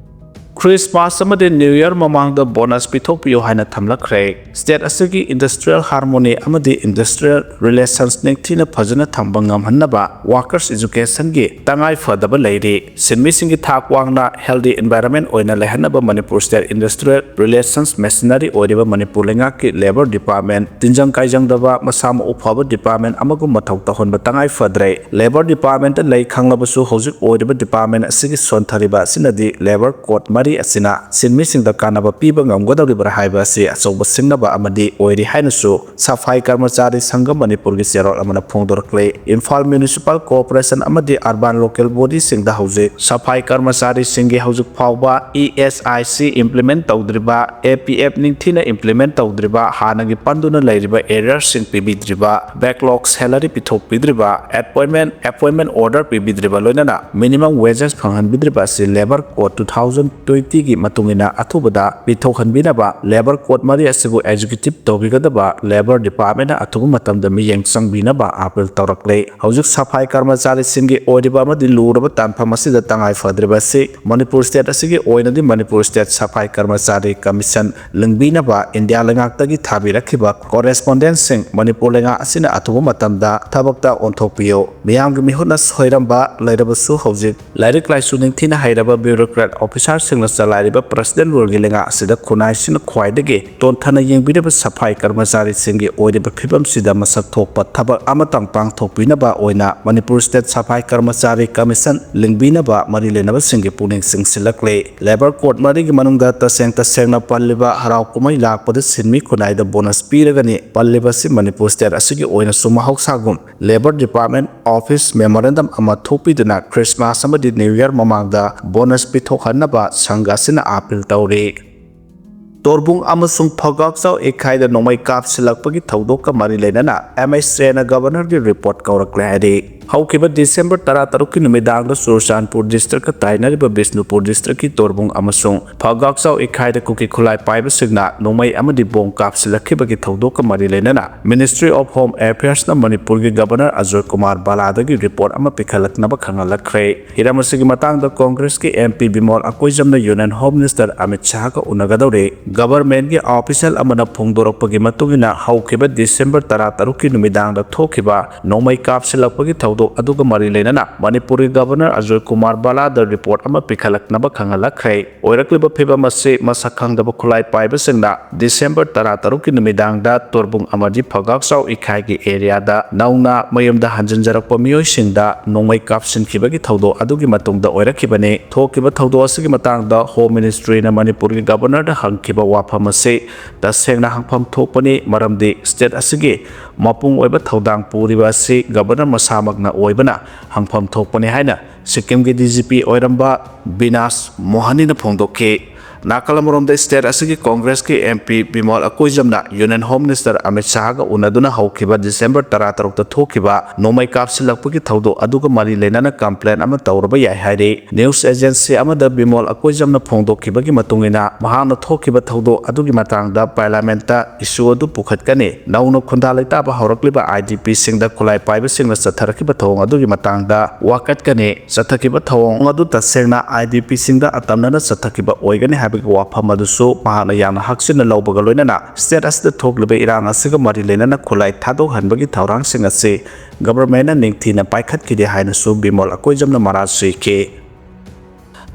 Christmas ꯑꯃꯗꯤ New Year ꯃꯃꯥꯡꯗ bonus ꯄꯤꯊꯣꯛꯄꯤꯌꯨ ꯍꯥꯏꯅ ꯊꯝꯂꯛꯈ꯭ꯔꯦ꯫ State ꯑꯁꯤꯒꯤ industrial harmony ꯑꯃꯗꯤ industrial relations ꯅꯤꯡꯊꯤꯅ ꯐꯖꯅ ꯊꯝꯕ ꯉꯝꯍꯟꯅꯕ workers educationꯒꯤ ꯇꯉꯥꯏ ꯐꯗꯕ ꯂꯩꯔꯤ꯫ ꯁꯤꯟꯃꯤꯁꯤꯡꯒꯤ ꯊꯥꯛ ꯋꯥꯡꯅ healthy environment ꯑꯣꯏꯅ ꯂꯩꯍꯟꯅꯕ Manipur State Industrial Relations Machinery ꯑꯣꯏꯔꯤꯕ ꯃꯅꯤꯄꯨꯔ ꯂꯩꯉꯥꯛꯀꯤ Labour Department ꯇꯤꯟꯖꯪ ꯀꯥꯏꯖꯪꯗꯕ, ꯃꯁꯥ ꯃꯎ ꯐꯕ department ꯑꯃꯒꯨꯝ ꯃꯊꯧ ꯇꯧꯍꯟꯕ ꯇꯉꯥꯏ ꯐꯗ꯭ꯔꯦ꯫ Labour Departmentꯇ ꯂꯩ ꯈꯪꯂꯕꯁꯨ ꯍꯧꯖꯤꯛ ꯑꯣꯏꯔꯤꯕ department ꯑꯁꯤꯒꯤ ꯁꯣꯟꯊꯔꯤꯕ ꯑꯁꯤꯅꯗꯤ Labour Code ꯃꯔꯤ ꯑꯁꯤꯅ ꯁꯤꯟꯃꯤꯁꯤꯡꯗ ꯀꯥꯟꯅꯕ ꯄꯤꯕ ꯉꯝꯒꯗꯧꯔꯤꯕ꯭ꯔꯥ ꯍꯥꯏꯕ ꯑꯁꯤ ꯑꯆꯧꯕ ꯁꯤꯡꯅꯕ ꯑꯃꯗꯤ ꯑꯣꯏꯔꯤ ꯍꯥꯏꯅꯁꯨ ꯁꯐꯥꯏ ꯀꯔꯃꯆꯥꯔꯤ ꯁꯪꯘ ꯃꯅꯤꯄꯨꯔꯒꯤ ꯆꯦꯔꯣꯜ ꯑꯃꯅ ꯐꯣꯡꯗꯣꯔꯛꯂꯤ꯫ ꯏꯝꯐꯥꯜ Municipal Corporation ꯑꯃꯗꯤ urban local bodyꯁꯤꯡꯗ ꯍꯧꯖꯤꯛ ꯁꯐꯥꯏ ꯀꯔꯃꯆꯥꯔꯤꯁꯤꯡꯒꯤ ꯍꯧꯖꯤꯛ ꯐꯥꯎꯕ ESIC implement ꯇꯧꯗ꯭ꯔꯤꯕ, APF ꯅꯤꯡꯊꯤꯅ implement ꯇꯧꯗ꯭ꯔꯤꯕ, ꯍꯥꯟꯅꯒꯤ ꯄꯟꯗꯨꯅ ꯂꯩꯔꯤꯕ arrearsꯁꯤꯡ ꯄꯤꯕꯤꯗ꯭ꯔꯤꯕ, backlog salary ꯄꯤꯊꯣꯛꯄꯤꯗ꯭ꯔꯤꯕ, appointment, appointment order ꯄꯤꯕꯤꯗ꯭ꯔꯤꯕ, ꯂꯣꯏꯅꯅ minimum wages ꯐꯪꯍꯟꯕꯤꯗ꯭ꯔꯤꯕ ꯑꯁꯤ Labour Code two thousand twenty ꯇꯤꯒꯤ ꯃꯇꯨꯡ ꯏꯟꯅ ꯑꯊꯨꯕꯗ ꯄꯤꯊꯣꯛꯍꯟꯕꯤꯅꯕ ꯂꯦꯕꯔ ꯀꯣꯗ ꯃꯔꯤ ꯑꯁꯤꯕꯨ ꯑꯦꯛꯖꯤꯀ꯭ꯌꯨꯇꯤꯚ ꯇꯧꯕꯤꯒꯗꯕ ꯂꯦꯕꯔ ꯗꯤꯄꯥꯔꯠꯃꯦꯟꯅ ꯑꯊꯨꯕ ꯃꯇꯝꯗ ꯃꯤꯠꯌꯦꯡ ꯆꯪꯕꯤꯅꯕ ꯑꯥꯄꯤꯜ ꯇꯧꯔꯛꯂꯦ꯫ ꯍꯧꯖꯤꯛ ꯁꯐꯥꯏ ꯀꯔꯃꯆꯥꯔꯤꯁꯤꯡꯒꯤ ꯑꯣꯏꯔꯤꯕ ꯑꯃꯗꯤ ꯂꯨꯔꯕ ꯇꯥꯟꯐꯝ ꯑꯁꯤꯗ ꯇꯉꯥꯏ ꯐꯗ꯭ꯔꯤꯕ ꯑꯁꯤ ꯃꯅꯤꯄꯨꯔ ꯁ꯭ꯇꯦꯠ ꯑꯁꯤꯒꯤ ꯑꯣꯏꯅꯗꯤ ꯃꯅꯤꯄꯨꯔ ꯁ꯭ꯇꯦꯠ ꯁꯐꯥꯏ ꯀꯔꯃꯆꯥꯔꯤ ꯀꯃꯤꯁꯟ ꯂꯤꯡꯕꯤꯅꯕ ꯏꯟꯗꯤꯌꯥ ꯂꯩꯉꯥꯛꯇꯒꯤ ꯊꯥꯕꯤꯔꯛꯈꯤꯕ ꯀꯣꯔꯦꯁꯄꯣꯟꯗꯦꯟꯁꯤꯡ ꯃꯅꯤꯄꯨꯔ ꯂꯩꯉꯥꯛ ꯑꯁꯤꯅ ꯑꯊꯨꯕ ꯃꯇꯝꯗ ꯊꯕꯛꯇ ꯑꯣꯟꯊꯣꯛꯄꯤꯌꯨ꯫ ꯃꯤꯌꯥꯝꯒꯤ ꯃꯤꯍꯨꯠꯅ ꯁꯣꯏꯔꯝꯕ ꯂꯩꯔꯕꯁꯨ ꯍꯧꯖꯤꯛ ꯂꯥꯏꯔꯤꯛ ꯂꯥꯏꯁꯨ ꯅꯤꯡꯊꯤꯅ ꯍꯩꯔꯕ ꯕ꯭ꯌꯨꯔꯣꯀ꯭ꯔꯦꯠ ꯑꯣꯐꯤꯁꯥꯔꯁꯤꯡꯅ ꯆꯂꯥꯏꯔꯤꯕ ꯄ꯭ꯔꯁꯤꯗꯦꯟ ꯔꯨꯜꯒꯤ ꯂꯩꯉꯥꯛ ꯑꯁꯤꯗ ꯈꯨꯟꯅꯥꯏꯁꯤꯡꯅ ꯈ꯭ꯋꯥꯏꯗꯒꯤ ꯇꯣꯟꯊꯅ ꯌꯦꯡꯕꯤꯔꯤꯕ ꯁꯐꯥꯏ ꯀꯔꯃꯆꯥꯔꯤꯁꯤꯡꯒꯤ ꯑꯣꯏꯔꯤꯕ ꯐꯤꯕꯝꯁꯤꯗ ꯃꯁꯛ ꯊꯣꯛꯄ ꯊꯕꯛ ꯑꯃꯇꯪ ꯄꯥꯡꯊꯣꯛꯄꯤꯅꯕ ꯑꯣꯏꯅ ꯃꯅꯤꯄꯨꯔ ꯁ꯭ꯇꯦꯠ ꯁꯐꯥꯏ ꯀꯔꯃꯆꯥꯔꯤ ꯀꯃꯤꯁꯟ ꯂꯤꯡꯕꯤꯅꯕ ꯃꯔꯤ ꯂꯩꯅꯕꯁꯤꯡꯒꯤ ꯄꯨꯛꯅꯤꯡ ꯆꯤꯡꯁꯤꯜꯂꯛꯂꯦ꯫ ꯂꯦꯕꯔ ꯀꯣꯗ ꯃꯔꯤꯒꯤ ꯃꯅꯨꯡꯗ ꯇꯁꯦꯡ ꯇꯁꯦꯡꯅ ꯄꯜꯂꯤꯕ ꯍꯔꯥꯎ ꯀꯨꯝꯍꯩ ꯂꯥꯛꯄꯗ ꯁꯤꯟꯃꯤ ꯈꯨꯟꯅꯥꯏꯗ ꯕꯣꯅꯁ ꯄꯤꯔꯒꯅꯤ꯫ ꯄꯜꯂꯤꯕꯁꯤ ꯃꯅꯤꯄꯨꯔ ꯁ꯭ꯇꯦꯠ ꯑꯁꯤꯒꯤ ꯑꯣꯏꯅꯁꯨ ꯃꯍꯧꯁꯥꯒꯨꯝ ꯂꯦꯕꯔ ꯗꯤꯄꯥꯔꯠꯃꯦꯟ ꯑꯣꯐꯤꯁ ꯃꯦꯃꯣꯔꯦꯟꯗꯝ ꯑꯃ ꯊꯣꯛꯄꯤꯗꯨꯅ ꯈ꯭ꯔꯤꯁꯃꯥꯁ ꯑꯃꯗꯤ ꯅ꯭ꯌꯨ ꯌꯔ ꯃꯃꯥꯡꯗ ꯕꯣꯅꯁ ꯄꯤꯊꯣꯛꯍꯟꯅꯕ ꯁꯪꯘ ꯑꯁꯤꯅ ꯑꯥꯄꯤꯜ ꯇꯧꯔꯤ꯫ ꯇꯣꯔꯕꯨꯡ ꯑꯃꯁꯨꯡ ꯐꯒꯥꯛꯆꯥꯎ ꯏꯈꯥꯏꯗ ꯅꯣꯡꯃꯩ ꯀꯥꯞꯁꯤꯜꯂꯛꯄꯒꯤ ꯊꯧꯗꯣꯛꯀ ꯃꯔꯤ ꯂꯩꯅꯅ ꯑꯦꯝ ꯑꯩꯆ ꯑꯦꯅ ꯒꯕꯔꯅꯔꯒꯤ ꯔꯤꯄꯣꯔꯠ ꯀꯧꯔꯛꯂꯦ ꯍꯥꯏꯔꯤ꯫ ꯍꯧꯈꯤꯕ ꯗꯤꯁꯦꯝꯕꯔ ꯇꯔꯥꯇꯔꯨꯛꯀꯤ ꯅꯨꯃꯤꯗꯥꯡꯗ ꯆꯨꯔꯆꯥꯟꯄꯨꯔ ꯗꯤꯁꯇ꯭ꯔꯤꯛꯀ ꯇꯥꯏꯅꯔꯤꯕ ꯕꯤꯁꯅꯨꯄꯨꯔ ꯗꯤꯁꯇ꯭ꯔꯤꯛꯀꯤ ꯇꯣꯔꯕꯨꯡ ꯑꯃꯁꯨꯡ ꯐꯒꯥꯛꯆꯥꯎ ꯏꯈꯥꯏꯗ ꯀꯨꯀꯤ ꯈꯨꯠꯂꯥꯏ ꯄꯥꯏꯕꯁꯤꯡꯅ ꯅꯣꯡꯃꯩ ꯑꯃꯗꯤ ꯕꯣꯝ ꯀꯥꯞꯁꯤꯜꯂꯛꯈꯤꯕꯒꯤ ꯊꯧꯗꯣꯛꯀ ꯃꯔꯤ ꯂꯩꯅꯅ Ministry of Home Affairsꯅ ꯃꯅꯤꯄꯨꯔꯒꯤ ꯒꯕꯔꯅꯔ ꯑꯖꯣꯏ ꯀꯨꯃꯥꯔ ꯕꯥꯂꯥꯗꯒꯤ ꯔꯤꯄꯣꯔꯠ ꯑꯃ ꯄꯤꯈꯠꯂꯛꯅꯕ ꯈꯪꯍꯜꯂꯛꯈ꯭ꯔꯦ꯫ ꯍꯤꯔꯝ ꯑꯁꯤꯒꯤ ꯃꯇꯥꯡꯗ ꯀꯣꯡꯒ꯭ꯔꯦꯁꯀꯤ ꯑꯦꯝ ꯄꯤ ꯕꯤꯃꯣꯜ ꯑꯀꯣꯏꯖꯝꯅ ꯌꯨꯅꯤꯌꯟ ꯍꯣꯝ ꯃꯤꯅꯤꯁꯇꯔ ꯑꯃꯤꯠ ꯁꯥꯍꯒ ꯎꯅꯒꯗꯧꯔꯤ꯫ ꯒꯕꯔꯃꯦꯟꯒꯤ ꯑꯣꯐꯤꯁꯤꯌꯦꯜ ꯑꯃꯅ ꯐꯣꯡꯗꯣꯔꯛꯄꯒꯤ ꯃꯇꯨꯡ ꯏꯟꯅ ꯍꯧꯈꯤꯕ ꯗꯤꯁꯦꯝꯕꯔ ꯇꯔꯥꯇꯔꯨꯛꯀꯤ ꯅꯨꯃꯤꯗꯥꯡꯗ ꯊꯣꯛꯈꯤꯕ ꯅꯣꯡꯃꯩ ꯀꯥꯞꯁꯤꯜꯂꯛꯄꯒꯤ ꯊꯧꯗꯣꯛ ꯑꯗꯨꯒ ꯃꯔꯤ ꯂꯩꯅꯅ ꯃꯅꯤꯄꯨꯔꯒꯤ ꯒꯕꯔꯅꯔ ꯑꯖꯣꯏ ꯀꯨꯃꯥꯔ ꯕꯥꯂꯥꯗ ꯔꯤꯄꯣꯔꯠ ꯑꯃ ꯄꯤꯈꯠꯂꯛꯅꯕ ꯈꯪꯍꯜꯂꯛꯈ꯭ꯔꯦ꯫ ꯑꯣꯏꯔꯛꯂꯤꯕ ꯐꯤꯕꯝ ꯑꯁꯤ ꯃꯁꯛ ꯈꯪꯗꯕ ꯈꯨꯠꯂꯥꯏ ꯄꯥꯏꯕꯁꯤꯡꯅ ꯗꯤꯁꯦꯝꯕꯔ ꯇꯔꯥꯇꯔꯨꯛꯀꯤ ꯅꯨꯃꯤꯗꯥꯡꯗ ꯇꯣꯔꯕꯨꯡ ꯑꯃꯗꯤ ꯐꯒꯥꯛꯆꯥꯎ ꯏꯈꯥꯏꯒꯤ ꯑꯦꯔꯤꯌꯥꯗ ꯅꯧꯅ ꯃꯌꯨꯝꯗ ꯍꯟꯖꯤꯟꯖꯔꯛꯄ ꯃꯤꯑꯣꯏꯁꯤꯡꯗ ꯅꯣꯡꯃꯩ ꯀꯥꯞꯁꯤꯟꯈꯤꯕꯒꯤ ꯊꯧꯗꯣꯛ ꯑꯗꯨꯒꯤ ꯃꯇꯨꯡꯗ ꯑꯣꯏꯔꯛꯈꯤꯕꯅꯤ꯫ ꯊꯣꯛꯈꯤꯕ ꯊꯧꯗꯣꯛ ꯑꯁꯤꯒꯤ ꯃꯇꯥꯡꯗ ꯍꯣꯝ ꯃꯤꯅꯤꯁꯇ꯭ꯔꯤꯅ ꯃꯅꯤꯄꯨꯔꯒꯤ ꯒꯕꯔꯅꯔꯗ ꯍꯪꯈꯤꯕ ꯋꯥꯐꯝ ꯑꯁꯤ ꯇꯁꯦꯡꯅ ꯍꯪꯐꯝ ꯊꯣꯛꯄꯅꯤ, ꯃꯔꯝꯗꯤ ꯁ꯭ꯇꯦꯠ ꯑꯁꯤꯒꯤ ꯃꯄꯨꯡ ꯑꯣꯏꯕ ꯊꯧꯗꯥꯡ ꯄꯨꯔꯤꯕ ꯑꯁꯤ ꯒꯕꯔꯅꯔ ꯃꯁꯥꯃꯛꯅ ꯑꯣꯏꯕꯅ ꯍꯪꯐꯝ ꯊꯣꯛꯄꯅꯤ ꯍꯥꯏꯅ ꯁꯤꯛꯀꯤꯝꯒꯤ ꯗꯤ ꯖꯤ ꯄꯤ ꯑꯣꯏꯔꯝꯕ ꯕꯤꯅꯥꯁ ꯃꯣꯍꯅꯤꯅ ꯐꯣꯡꯗꯣꯛꯈꯤ꯫ ꯅꯥꯀꯜ ꯑꯃꯔꯣꯝꯗ, ꯁ꯭ꯇꯦꯠ ꯑꯁꯤꯒꯤ ꯀꯣꯡꯒ꯭ꯔꯦꯁꯀꯤ ꯑꯦꯝ ꯄꯤ ꯕꯤꯃꯣꯜ ꯑꯀꯣꯏꯖꯝꯅ ꯌꯨꯅꯤꯌꯟ ꯍꯣꯝ ꯃꯤꯅꯤꯁꯇꯔ ꯑꯃꯤꯠ ꯁꯥꯍꯒ ꯎꯅꯗꯨꯅ ꯍꯧꯈꯤꯕ ꯗꯤꯁꯦꯝꯕꯔ ꯇꯔꯥꯇꯔꯨꯛꯇ ꯊꯣꯛꯈꯤꯕ ꯅꯣꯡꯃꯩ ꯀꯥꯞꯁꯤꯜꯂꯛꯄꯒꯤ ꯊꯧꯗꯣꯛ ꯑꯗꯨꯒ ꯃꯔꯤ ꯂꯩꯅꯅ ꯀꯝꯄ꯭ꯂꯦꯟ ꯑꯃ ꯇꯧꯔꯕ ꯌꯥꯏ ꯍꯥꯏꯔꯤ꯫ ꯅ꯭ꯌꯨꯁ ꯑꯦꯖꯦꯟꯁꯤ ꯑꯃꯗ ꯕꯤꯃꯣꯜ ꯑꯀꯣꯏꯖꯝꯅ ꯐꯣꯡꯗꯣꯛꯈꯤꯕꯒꯤ ꯃꯇꯨꯡ ꯏꯟꯅ, ꯃꯍꯥꯛꯅ ꯊꯣꯛꯈꯤꯕ ꯊꯧꯗꯣꯛ ꯑꯗꯨꯒꯤ ꯃꯇꯥꯡꯗ ꯄꯥꯔꯂꯤꯌꯥꯃꯦꯟꯠꯇ ꯏꯁꯨ ꯑꯗꯨ ꯄꯨꯈꯠꯀꯅꯤ꯫ ꯅꯧꯅ ꯈꯨꯟꯗꯥ ꯂꯩꯇꯥꯕ ꯍꯧꯔꯛꯂꯤꯕ ꯑꯥꯏ ꯗꯤ ꯄꯤꯁꯤꯡꯗ ꯈꯨꯠꯂꯥꯏ ꯄꯥꯏꯕꯁꯤꯡꯅ ꯆꯠꯊꯔꯛꯈꯤꯕ ꯊꯧꯑꯣꯡ ꯑꯗꯨꯒꯤ ꯃꯇꯥꯡꯗ ꯋꯥꯀꯠꯀꯅꯤ꯫ ꯆꯠꯊꯈꯤꯕ ꯊꯧꯑꯣꯡ ꯑꯗꯨ ꯇꯁꯦꯡꯅ ꯑꯥꯏ ꯗꯤ ꯄꯤꯁꯤꯡꯗ ꯑꯇꯝꯅꯅ ꯆꯠꯊꯈꯤꯕ ꯑꯣꯏꯒꯅꯤ ꯍꯥꯏꯕꯒꯤ ꯋꯥꯐꯝ ꯑꯗꯨꯁꯨ ꯃꯍꯥꯛꯅ ꯌꯥꯝꯅ ꯍꯛꯆꯤꯟꯅ ꯂꯧꯕꯒ ꯂꯣꯏꯅꯅ, ꯁ꯭ꯇꯦꯠ ꯑꯁꯤꯗ ꯊꯣꯛꯂꯤꯕ ꯏꯔꯥꯡ ꯑꯁꯤꯒ ꯃꯔꯤ ꯂꯩꯅꯅ ꯈꯨꯠꯂꯥꯏ ꯊꯥꯗꯣꯛꯍꯟꯕꯒꯤ ꯊꯧꯔꯥꯡꯁꯤꯡ ꯑꯁꯤ ꯒꯚꯔꯟꯃꯦꯟꯠꯅ ꯅꯤꯡꯊꯤꯅ ꯄꯥꯏꯈꯠꯈꯤꯗꯦ ꯍꯥꯏꯅꯁꯨ ꯕꯤꯃꯣꯜ ꯑꯀꯣꯏꯖꯝꯅ ꯃꯔꯥꯜ ꯁꯤꯈꯤ꯫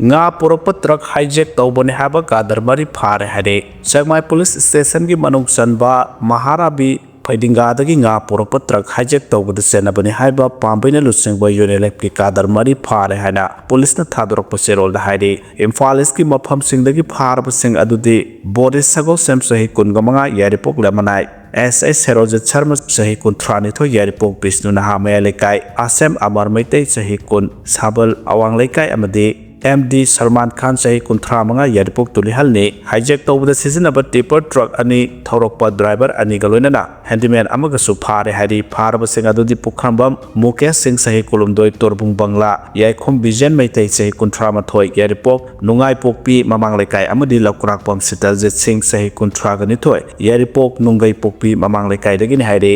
ꯉꯥ ꯄꯨꯔꯛꯄ ꯇ꯭ꯔꯛ ꯍꯥꯏꯖꯦꯛ ꯇꯧꯕꯅꯤ ꯍꯥꯏꯕ ꯀꯥꯗꯔ ꯃꯔꯤ ꯐꯥꯔꯦ ꯍꯥꯏꯔꯦ꯫ ꯁꯦꯛꯃꯥꯏ ꯄꯨꯂꯤꯁ ꯁ꯭ꯇꯦꯁꯟꯒꯤ ꯃꯅꯨꯡ ꯆꯟꯕ ꯃꯍꯥꯔꯥꯕꯤ ꯐꯩꯗꯤꯡꯒꯥꯗꯒꯤ ꯉꯥ ꯄꯨꯔꯛꯄ ꯇ꯭ꯔꯛ ꯍꯥꯏꯖꯦꯛ ꯇꯧꯕꯗ ꯆꯦꯟꯅꯕꯅꯤ ꯍꯥꯏꯕ ꯄꯥꯝꯕꯩꯅ ꯂꯨꯆꯤꯡꯕ ꯌꯨꯅꯤꯂꯦꯐꯀꯤ ꯀꯥꯗꯔ ꯃꯔꯤ ꯐꯥꯔꯦ ꯍꯥꯏꯅ ꯄꯨꯂꯤꯁꯅ ꯊꯥꯗꯣꯔꯛꯄ ꯆꯦꯔꯣꯜꯗ ꯍꯥꯏꯔꯤ꯫ ꯏꯝꯐꯥꯜ ꯏꯁꯀꯤ ꯃꯐꯝꯁꯤꯡꯗꯒꯤ ꯐꯥꯔꯕꯁꯤꯡ ꯑꯗꯨꯗꯤ ꯕꯣꯔꯤꯁ ꯁꯒꯣꯜꯁꯦꯝ, ꯆꯍꯤ ꯀꯨꯟꯒ ꯃꯉꯥ, ꯌꯥꯏꯔꯤꯄꯣꯛ ꯂꯦꯃꯅꯥꯏ, ꯑꯦꯁ ꯑꯩꯆ ꯁꯦꯔꯣꯖꯤꯠ ꯁꯔꯃ, ꯆꯍꯤ ꯀꯨꯟꯊ꯭ꯔꯥ ꯅꯤꯊꯣꯏ, ꯌꯥꯏꯔꯤꯄꯣꯛ ꯕꯤꯁꯅꯨ ꯅꯍꯥ ꯃꯌꯥꯏ ꯂꯩꯀꯥꯏ, ꯑꯁꯦꯝ ꯑꯃꯔ ꯃꯩꯇꯩ, ꯆꯍꯤ ꯀꯨꯟ, ꯁꯥꯕꯜ ꯑꯋꯥꯡ ꯂꯩꯀꯥꯏ, ꯑꯃꯗꯤ ꯑꯦꯝ ꯗꯤ ꯁꯜꯃꯥꯟ ꯈꯥꯟ, ꯆꯍꯤ ꯀꯨꯟꯊ꯭ꯔꯥ ꯃꯉꯥ, ꯌꯥꯏꯔꯤꯄꯣꯛ ꯇꯨꯂꯤꯍꯜꯅꯤ꯫ ꯍꯥꯏꯖꯦꯛ ꯇꯧꯕꯗ ꯁꯤꯖꯤꯟꯅꯕ ꯇꯤꯄꯔ ꯇ꯭ꯔꯛ ꯑꯅꯤ ꯊꯧꯔꯛꯄ ꯗ꯭ꯔꯥꯏꯚꯔ ꯑꯅꯤꯒ ꯂꯣꯏꯅꯅ ꯍꯦꯟꯗꯤꯃꯦꯟ ꯑꯃꯒꯁꯨ ꯐꯥꯔꯦ ꯍꯥꯏꯔꯤ꯫ ꯐꯥꯔꯕꯁꯤꯡ ꯑꯗꯨꯗꯤ ꯄꯨꯈ꯭ꯔꯝꯕꯝ ꯃꯨꯀꯦꯁ ꯁꯤꯡ, ꯆꯍꯤ ꯀꯨꯟꯍꯨꯝꯗꯣꯏ, ꯇꯣꯔꯕꯨꯡ ꯕꯪꯂꯥ, ꯌꯥꯏꯈꯣꯝ ꯕꯤꯖꯦꯟ ꯃꯩꯇꯩ, ꯆꯍꯤ ꯀꯨꯟꯊ꯭ꯔꯥ ꯃꯥꯊꯣꯏ, ꯌꯥꯏꯔꯤꯄꯣꯛ ꯅꯨꯡꯉꯥꯏꯄꯣꯛꯄꯤ ꯃꯃꯥꯡ ꯂꯩꯀꯥꯏ, ꯑꯃꯗꯤ ꯂꯧꯀ꯭ꯔꯥꯛꯄꯝ ꯁꯤꯇꯜꯖꯤꯠ ꯁꯤꯡ, ꯆꯍꯤ ꯀꯨꯟꯊ꯭ꯔꯥꯒ ꯅꯤꯊꯣꯏ, ꯌꯥꯏꯔꯤꯄꯣꯛ ꯅꯨꯡꯒꯩꯄꯣꯛꯄꯤ ꯃꯃꯥꯡ ꯂꯩꯀꯥꯏꯗꯒꯤꯅꯤ ꯍꯥꯏꯔꯤ꯫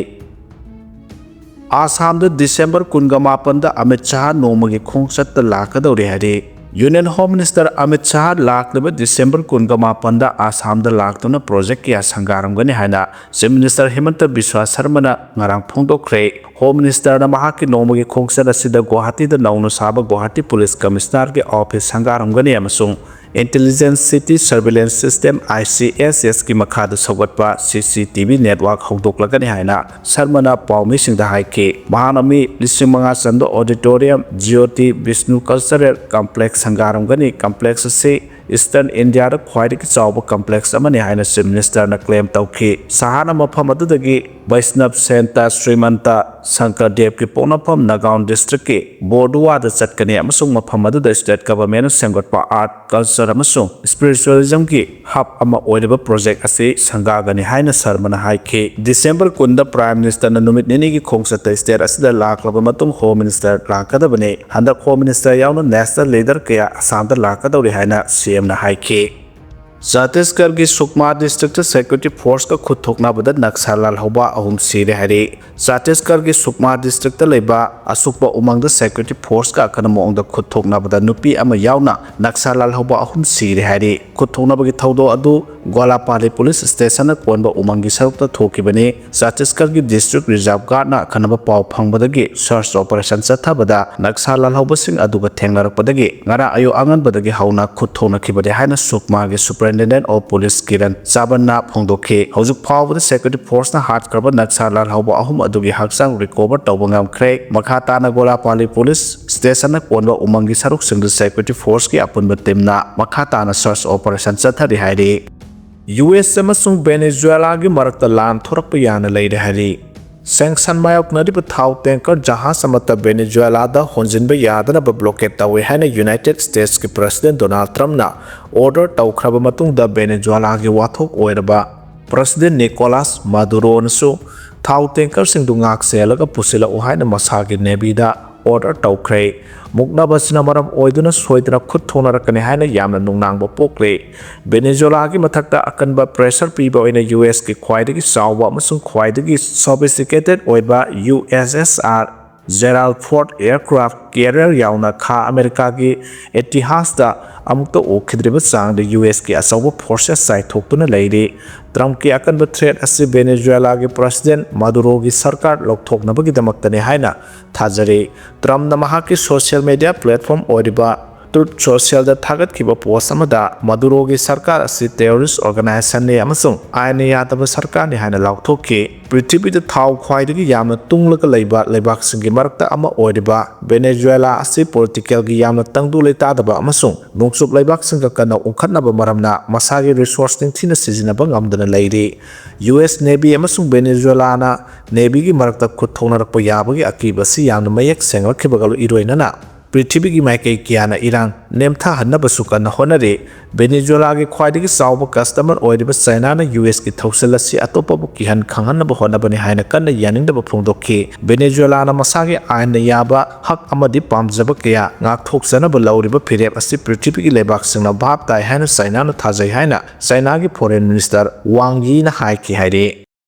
ꯑꯁꯥꯝꯗ ꯗꯤꯁꯦꯝꯕꯔ ꯀꯨꯟꯒ ꯃꯥꯄꯟꯗ ꯑꯃꯤꯠ ꯁꯥꯍ ꯅꯣꯡꯃꯒꯤ ꯈꯣꯡꯆꯠꯇ ꯂꯥꯛꯀꯗꯧꯔꯤ ꯍꯥꯏꯔꯤ꯫ Union home minister Amit Shah ꯂꯥꯛꯂꯤꯕ ꯗꯤꯁꯦꯝꯕꯔ ꯀꯨꯟꯒ ꯃꯥꯄꯟꯗ ꯑꯁꯥꯝꯗ ꯂꯥꯛꯇꯨꯅ ꯄ꯭ꯔꯣꯖꯦꯛ ꯀꯌꯥ ꯁꯪꯒꯥꯔꯝꯒꯅꯤ ꯍꯥꯏꯅ ꯆꯤꯐ ꯃꯤꯅꯤꯁꯇꯔ ꯍꯤꯃꯟꯇ ꯕꯤꯁ꯭ꯋꯥ ꯁꯔꯃꯅ ꯉꯔꯥꯡ ꯐꯣꯡꯗꯣꯛꯈ꯭ꯔꯦ꯫ ꯍꯣꯝ ꯃꯤꯅꯤꯁꯇꯔꯅ ꯃꯍꯥꯛꯀꯤ ꯅꯣꯡꯃꯒꯤ ꯈꯣꯡꯆꯠ ꯑꯁꯤꯗ ꯒꯨꯋꯥꯍꯥꯇꯤꯗ ꯅꯧꯅ ꯁꯥꯕ ꯒꯨꯋꯥꯍꯥꯇꯤ ꯄꯨꯂꯤꯁ ꯀꯃꯤꯁꯅꯔꯒꯤ ꯑꯣꯐꯤꯁ ꯁꯪꯒꯥꯔꯝꯒꯅꯤ ꯑꯃꯁꯨꯡ intelligence city surveillance system, I C S ꯑꯦꯁꯀꯤ ꯃꯈꯥꯗ ꯁꯧꯒꯠꯄ ꯁꯤ ꯁꯤ ꯇꯤ ꯚꯤ ꯅꯦꯠꯋꯥꯔꯛ ꯍꯧꯗꯣꯛꯂꯒꯅꯤ ꯍꯥꯏꯅ ꯁꯔꯃꯅ ꯄꯥꯎꯃꯤꯁꯤꯡꯗ ꯍꯥꯏꯈꯤ꯫ ꯃꯍꯥꯛꯅ ꯃꯤ ꯂꯤꯁꯤꯡ ꯃꯉꯥ ꯆꯟꯕ auditorium Jyoti Bishnu cultural complex ꯁꯪꯒꯥꯔꯝꯒꯅꯤ꯫ ꯀꯝꯄ꯭ꯂꯦꯛꯁ ꯑꯁꯤ ꯏꯁꯇꯔꯟ ꯏꯟꯗꯤꯌꯥꯗ ꯈ꯭ꯋꯥꯏꯗꯒꯤ ꯆꯥꯎꯕ ꯀꯝꯄ꯭ꯂꯦꯛꯁ ꯑꯃꯅꯤ ꯍꯥꯏꯅ ꯆꯤꯐ ꯃꯤꯅꯤꯁꯇꯔꯅ ꯀ꯭ꯂꯦꯝ ꯇꯧꯈꯤ꯫ ꯁꯍꯥꯅ ꯃꯐꯝ ꯑꯗꯨꯗꯒꯤ ꯕꯩꯁꯅꯕ ꯁꯦꯟꯇ ꯁ꯭ꯔꯤꯃꯟꯇ ꯁꯪꯀꯔꯗꯦꯕꯀꯤ ꯄꯣꯛꯅꯐꯝ ꯅꯒꯥꯎꯟ ꯗꯤꯁꯇ꯭ꯔꯤꯛꯀꯤ ꯕꯣꯔꯗꯨꯋꯥꯗ ꯆꯠꯀꯅꯤ ꯑꯃꯁꯨꯡ ꯃꯐꯝ ꯑꯗꯨꯗ ꯁ꯭ꯇꯦꯠ ꯒꯚꯔꯟꯃꯦꯟꯠꯅ ꯁꯦꯝꯒꯠꯄ ꯑꯥꯔꯠ, ꯀꯜꯆꯔ ꯑꯃꯁꯨꯡ ꯁ꯭ꯄꯤꯔꯤꯆꯨꯋꯦꯂꯤꯖꯝꯒꯤ ꯍꯕ ꯑꯃ ꯑꯣꯏꯔꯤꯕ ꯄ꯭ꯔꯣꯖꯦꯛ ꯑꯁꯤ ꯁꯪꯒꯥꯒꯅꯤ ꯍꯥꯏꯅ ꯁꯔꯃꯅ ꯍꯥꯏꯈꯤ꯫ ꯗꯤꯁꯦꯝꯕꯔ ꯀꯨꯟꯗ ꯄ꯭ꯔꯥꯏꯝ ꯃꯤꯅꯤꯁꯇꯔꯅ ꯅꯨꯃꯤꯠ ꯅꯤꯅꯤꯒꯤ ꯈꯣꯡꯆꯠꯇ ꯁ꯭ꯇꯦꯠ ꯑꯁꯤꯗ ꯂꯥꯛꯂꯕ ꯃꯇꯨꯡ ꯍꯣꯝ ꯃꯤꯅꯤꯁꯇꯔ ꯂꯥꯛꯀꯗꯕꯅꯤ꯫ ꯍꯟꯗꯛ ꯍꯣꯝ ꯃꯤꯅꯤꯁꯇꯔ ꯌꯥꯎꯅ ꯅꯦꯁꯅꯦꯜ ꯂꯤꯗꯔ ꯀꯌꯥ ꯑꯁꯥꯝꯗ ꯂꯥꯛꯀꯗꯧꯔꯤ ꯍꯥꯏꯅ ꯁꯤꯑꯦꯝꯅ ꯍꯥꯏꯈꯤ꯫ ꯆꯇꯤꯁꯒꯔꯒꯤ ꯁꯨꯛꯃꯥ ꯗꯤꯁꯇ꯭ꯔꯤꯛꯇ ꯁꯦꯀ꯭ꯌꯨꯔꯤꯇꯤ ꯐꯣꯔꯁꯀ ꯈꯨꯠ ꯊꯣꯛꯅꯕꯗ ꯅꯛꯁꯥ ꯂꯥꯜꯍꯧꯕ ꯑꯍꯨꯝ ꯁꯤꯔꯦ ꯍꯥꯏꯔꯤ꯫ ꯆꯇꯤꯁꯒꯔꯒꯤ ꯁꯨꯛꯃꯥ ꯗꯤꯁꯇ꯭ꯔꯤꯛꯇ ꯂꯩꯕ ꯑꯁꯨꯛꯄ ꯎꯃꯪꯗ ꯁꯦꯀ꯭ꯌꯨꯔꯤꯇꯤ ꯐꯣꯔꯁꯀ ꯑꯀꯟꯕ ꯃꯑꯣꯡꯗ ꯈꯨꯠ ꯊꯣꯛꯅꯕꯗ ꯅꯨꯄꯤ ꯑꯃ ꯌꯥꯎꯅ ꯅꯛꯁꯥ ꯂꯥꯜꯍꯧꯕ ꯑꯍꯨꯝ ꯁꯤꯔꯦ ꯍꯥꯏꯔꯤ꯫ ꯈꯨꯠ ꯊꯣꯛꯅꯕꯒꯤ ꯊꯧꯗꯣꯛ ꯑꯗꯨ ꯒꯣꯂꯥꯄꯥꯂꯤ ꯄꯨꯂꯤꯁ ꯁ꯭ꯇꯦꯁꯟꯅ ꯀꯣꯟꯕ ꯎꯃꯪꯒꯤ ꯁꯔꯨꯛꯇ ꯊꯣꯛꯈꯤꯕꯅꯤ꯫ ꯆꯇꯤꯁꯒꯔꯒꯤ ꯗꯤꯁꯇ꯭ꯔꯤꯛ ꯔꯤꯖꯥꯔꯚ ꯒꯥꯔꯗꯅ ꯑꯀꯟꯕ ꯄꯥꯎ ꯐꯪꯕꯗꯒꯤ ꯁꯔꯆ ꯑꯣꯄꯔꯦꯁꯟ ꯆꯠꯊꯕꯗ ꯅꯛꯁꯥ ꯂꯥꯜꯍꯧꯕꯁꯤꯡ ꯑꯗꯨꯒ ꯊꯦꯡꯅꯔꯛꯄꯗꯒꯤ ꯉꯔꯥꯡ ꯑꯌꯨꯛ ꯑꯉꯟꯕꯗꯒꯤ ꯍꯧꯅ ꯈꯨꯠ ꯊꯣꯛꯅꯈꯤꯕꯅꯤ ꯍꯥꯏꯅ ꯁꯨꯛꯃꯥꯒꯤ ꯁꯨꯄꯔꯤꯟꯇꯦꯟꯗꯦꯟꯠ ꯑꯣꯐ ꯄꯨꯂꯤꯁ ꯀꯤꯔꯟ ꯆꯥꯕꯟꯅ ꯐꯣꯡꯗꯣꯛꯈꯤ꯫ ꯍꯧꯖꯤꯛ ꯐꯥꯎꯕꯗ ꯁꯦꯀ꯭ꯌꯨꯔꯤꯇꯤ ꯐꯣꯔꯁꯅ ꯍꯥꯠꯈ꯭ꯔꯕ ꯅꯛꯁꯥ ꯂꯥꯜꯍꯧꯕ ꯑꯍꯨꯝ ꯑꯗꯨꯒꯤ ꯍꯛꯆꯥꯡ ꯔꯤꯀꯣꯚꯔ ꯇꯧꯕ ꯉꯝꯈ꯭ꯔꯦ꯫ ꯃꯈꯥ ꯇꯥꯅ ꯒꯣꯂꯥꯄꯥꯂꯤ ꯄꯨꯂꯤꯁ ꯁ꯭ꯇꯦꯁꯟꯅ ꯀꯣꯟꯕ ꯎꯃꯪꯒꯤ ꯁꯔꯨꯛꯁꯤꯡꯗꯨ ꯁꯦꯀ꯭ꯌꯨꯔꯤꯇꯤ ꯐꯣꯔꯁꯀꯤ ꯑꯄꯨꯟꯕ ꯇꯤꯝꯅ ꯃꯈꯥ ꯇꯥꯅ ꯁꯔꯆ ꯑꯣꯄꯔꯦꯁꯟ ꯆꯠꯊꯔꯤ ꯍꯥꯏꯔꯤ꯫ ꯌꯨ ꯑꯦꯁ ꯑꯃꯁꯨꯡ ꯚꯦꯅꯦꯖꯨꯋꯦꯂꯥꯒꯤ ꯃꯔꯛꯇ ꯂꯥꯟ ꯊꯣꯔꯛꯄ ꯌꯥꯅ ꯂꯩꯔꯦ ꯍꯥꯏꯔꯤ꯫ ꯁꯦꯡꯁꯟ ꯃꯥꯌꯣꯛꯅꯔꯤꯕ ꯊꯥꯎ ꯇꯦꯡꯀꯔ ꯖꯍꯥꯖ ꯑꯃꯠꯇ ꯚꯦꯅꯦꯖꯨꯋꯦꯂꯥꯗ ꯍꯣꯟꯖꯤꯟꯕ ꯌꯥꯗꯅꯕ ꯕ꯭ꯂꯣꯀꯦꯠ ꯇꯧꯏ ꯍꯥꯏꯅ ꯌꯨꯅꯥꯏꯇꯦꯗ ꯁ꯭ꯇꯦꯠꯁꯀꯤ ꯄ꯭ꯔꯁꯤꯗꯦꯟꯠ ꯗꯣꯅꯥꯜꯗ ꯇ꯭ꯔꯝꯞꯅ ꯑꯣꯔꯗꯔ ꯇꯧꯈ꯭ꯔꯕ ꯃꯇꯨꯡꯗ ꯚꯦꯅꯦꯖꯨꯋꯦꯂꯥꯒꯤ ꯋꯥꯊꯣꯛ ꯑꯣꯏꯔꯕ ꯄ꯭ꯔꯁꯤꯗꯦꯟꯠ ꯅꯤꯀꯣꯂꯥꯁ ꯃꯥꯗꯨꯔꯣꯅꯁꯨ ꯊꯥꯎ ꯇꯦꯡꯀꯔꯁꯤꯡꯗꯨ ꯉꯥꯛ ꯁꯦꯜꯂꯒ ꯄꯨꯁꯤꯜꯂꯛꯎ ꯍꯥꯏꯅ ꯃꯁꯥꯒꯤ ꯅꯦꯚꯤꯗ ꯑꯣꯔꯗꯔ ꯇꯧꯈ꯭ꯔꯦ꯫ ꯃꯨꯛꯅꯕ ꯑꯁꯤꯅ ꯃꯔꯝ ꯑꯣꯏꯗꯨꯅ ꯁꯣꯏꯗꯅ ꯈꯨꯠ ꯊꯣꯛꯅꯔꯛꯀꯅꯤ ꯍꯥꯏꯅ ꯌꯥꯝꯅ ꯅꯨꯡꯅꯥꯡꯕ ꯄꯣꯛꯂꯦ꯫ ꯚꯦꯅꯦꯖꯨꯋꯦꯂꯥꯒꯤ ꯃꯊꯛꯇ ꯑꯀꯟꯕ ꯄ꯭ꯔꯦꯁꯔ ꯄꯤꯕ ꯑꯣꯏꯅ ꯌꯨ ꯑꯦꯁꯀꯤ ꯈ꯭ꯋꯥꯏꯗꯒꯤ ꯆꯥꯎꯕ ꯑꯃꯁꯨꯡ ꯈ꯭ꯋꯥꯏꯗꯒꯤ ꯁꯣꯐꯤꯁꯇꯤꯀꯦꯇꯦꯗ ꯑꯣꯏꯕ ꯌꯨ ꯑꯦꯁ ꯑꯦꯁ ꯑꯥꯔ ꯖꯦꯔꯥꯜꯗ ꯐꯣꯔꯗ ꯑꯦꯌꯔꯀ꯭ꯔꯥꯐ ꯀꯦꯔꯤꯌꯔ ꯌꯥꯎꯅ ꯈꯥ ꯑꯃꯦꯔꯤꯀꯥꯒꯤ ꯏꯇꯤꯍꯥꯁꯇ ꯑꯃꯨꯛꯇ ꯎꯈꯤꯗ꯭ꯔꯤꯕ ꯆꯥꯡꯗ ꯌꯨ ꯑꯦꯁꯀꯤ ꯑꯆꯧꯕ ꯐꯣꯔꯁꯦꯁ ꯆꯥꯏꯊꯣꯛꯇꯨꯅ ꯂꯩꯔꯤ꯫ ꯇ꯭ꯔꯝꯞꯀꯤ ꯑꯀꯟꯕ ꯊ꯭ꯔꯦꯠ ꯑꯁꯤ ꯚꯦꯅꯦꯖꯨꯋꯦꯂꯥꯒꯤ ꯄ꯭ꯔꯁꯤꯗꯦꯟꯠ ꯃꯥꯗꯨꯔꯣꯒꯤ ꯁꯔꯀꯥꯔ ꯂꯧꯊꯣꯛꯅꯕꯒꯤꯗꯃꯛꯇꯅꯤ ꯍꯥꯏꯅ ꯊꯥꯖꯔꯤ꯫ ꯇ꯭ꯔꯝꯞꯅ ꯃꯍꯥꯛꯀꯤ ꯁꯣꯁꯤꯌꯦꯜ ꯃꯤꯗꯤꯌꯥ ꯄ꯭ꯂꯦꯠꯐꯣꯔꯝ ꯑꯣꯏꯔꯤꯕ Truth Socialꯗ ꯊꯥꯒꯠꯈꯤꯕ ꯄꯣꯁ ꯑꯃꯗ ꯃꯗꯨꯔꯣꯒꯤ ꯁꯔꯀꯥꯔ ꯑꯁꯤ terrorist organizationꯅꯤ ꯑꯃꯁꯨꯡ ꯑꯥꯏꯟꯅ ꯌꯥꯗꯕ ꯁꯔꯀꯥꯔꯅꯤ ꯍꯥꯏꯅ ꯂꯥꯎꯊꯣꯛꯈꯤ꯫ ꯄ꯭ꯔꯤꯊꯤꯕꯤꯗ ꯊꯥꯎ ꯈ꯭ꯋꯥꯏꯗꯒꯤ ꯌꯥꯝꯅ ꯇꯨꯡꯂꯒ ꯂꯩꯕ ꯂꯩꯕꯥꯛꯁꯤꯡꯒꯤ ꯃꯔꯛꯇ ꯑꯃ ꯑꯣꯏꯔꯤꯕ ꯚꯦꯅꯦꯖꯨꯋꯦꯂꯥ ꯑꯁꯤ politicalꯒꯤ ꯌꯥꯝꯅ ꯇꯪꯗꯨ ꯂꯩꯇꯥꯗꯕ ꯑꯃꯁꯨꯡ ꯅꯣꯡꯆꯨꯞ ꯂꯩꯕꯥꯛꯁꯤꯡꯒ ꯀꯟꯅ ꯎꯪꯈꯠꯅꯕ ꯃꯔꯝꯅ ꯃꯁꯥꯒꯤ resource ꯅꯤꯡꯊꯤꯅ ꯁꯤꯖꯤꯟꯅꯕ ꯉꯝꯗꯅ ꯂꯩꯔꯤ꯫ ꯌꯨ ꯑꯦꯁ Navy ꯑꯃꯁꯨꯡ ꯚꯦꯅꯦꯖꯨꯋꯦꯂꯥꯅ Navyꯒꯤ ꯃꯔꯛꯇ ꯈꯨꯠ ꯊꯣꯛꯅꯔꯛꯄ ꯌꯥꯕꯒꯤ ꯑꯀꯤꯕ ꯑꯁꯤ ꯌꯥꯝꯅ ꯃꯌꯦꯛ ꯁꯦꯡꯂꯛꯈꯤꯕꯒ ꯏꯔꯣꯏꯅꯅ ꯄ꯭ꯔꯤꯊꯤꯕꯤꯒꯤ ꯃꯥꯏꯀꯩ ꯀꯌꯥꯅ ꯏꯔꯥꯡ ꯅꯦꯝꯊꯍꯟꯅꯕꯁꯨ ꯀꯟꯅ ꯍꯣꯠꯅꯔꯤ꯫ ꯚꯦꯅꯦꯖꯨꯋꯦꯂꯥꯒꯤ ꯈ꯭ꯋꯥꯏꯗꯒꯤ ꯆꯥꯎꯕ customer ꯑꯣꯏꯔꯤꯕ ꯆꯥꯏꯅꯥꯅ ꯌꯨ ꯑꯦꯁꯀꯤ ꯊꯧꯁꯤꯜ ꯑꯁꯤ ꯑꯇꯣꯞꯄꯕꯨ ꯀꯤꯍꯟ ꯈꯪꯍꯟꯅꯕ ꯍꯣꯠꯅꯕꯅꯤ ꯍꯥꯏꯅ ꯀꯟꯅ ꯌꯥꯅꯤꯡꯗꯕ ꯐꯣꯡꯗꯣꯛꯈꯤ꯫ ꯚꯦꯅꯦꯖꯨꯋꯦꯂꯥꯅ ꯃꯁꯥꯒꯤ ꯑꯥꯏꯟꯅ ꯌꯥꯕ ꯍꯛ ꯑꯃꯗꯤ ꯄꯥꯝꯖꯕ ꯀꯌꯥ ꯉꯥꯛꯊꯣꯛꯆꯅꯕ ꯂꯧꯔꯤꯕ ꯐꯤꯔꯦꯞ ꯑꯁꯤ ꯄ꯭ꯔꯤꯊꯤꯕꯤꯒꯤ ꯂꯩꯕꯥꯛꯁꯤꯡꯅ ꯚꯥꯞ ꯇꯥꯏ ꯍꯥꯏꯅ ꯆꯥꯏꯅꯥꯅ ꯊꯥꯖꯩ ꯍꯥꯏꯅ ꯆꯥꯏꯅꯥꯒꯤ Foreign Minister Wang Yiꯅ ꯍꯥꯏꯈꯤ ꯍꯥꯏꯔꯤ꯫